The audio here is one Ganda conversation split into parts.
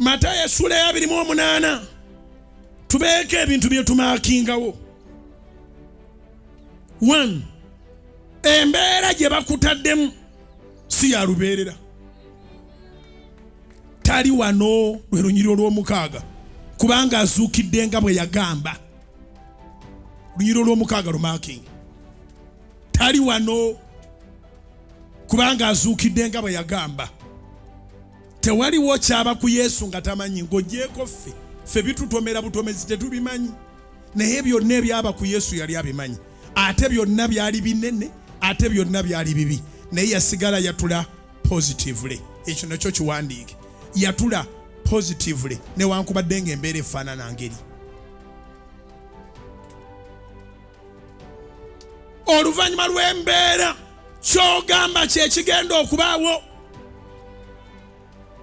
Matayo essula ya 28, tubeeko ebintu bye tumaakingawo. 1, embeera gye bakutaddemu si ya lubeerera. Tali wano, lwe lunyiriri olw'omukaaga, kubanga azuukidde nga bwe yagamba. Lunyiriri olw'omukaaga lumaakingi. Tali wano kubanga azuukidde nga bwe yagamba. Tewaliwo kyaba ku Yesu nga tamanyi, ng'ogyeko ffe. Ffe bitutomera butomezi, tetubimanyi, naye byonna ebyaba ku Yesu yali abimanyi. Ate byonna byali binene, ate byonna byali bibi, naye yasigala yatula positively. Ekyo nakyo kiwandiike, yatula positively newankubadde ng'embeera efaanana ngeri. Oluvannyuma lw'embeera, kyogamba kyekigenda okubaawo.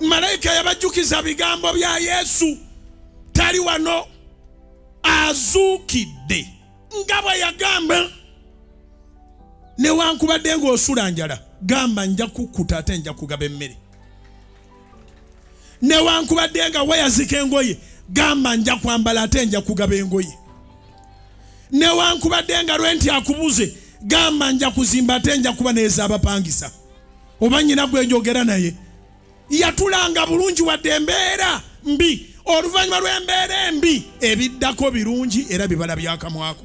Malayika yabajjukiza bigambo bya Yesu, tali wano, azuukidde nga bwe yagamba. Newankubadde ng'osula njala, gamba nja kukkuta ate nja kugaba emmere. Newankubadde nga weyazika engoye, gamba nja kwambala ate nja kugaba engoye. Newankubadde nga renti akubuze, gamba nja kuzimba ate nja kuba n'ez'abapangisa. Oba nyina gwenjogera naye yatulanga bulungi wadde embeera mbi. Oluvannyuma lw'embeera embi, ebiddako birungi era bibala byakamwako.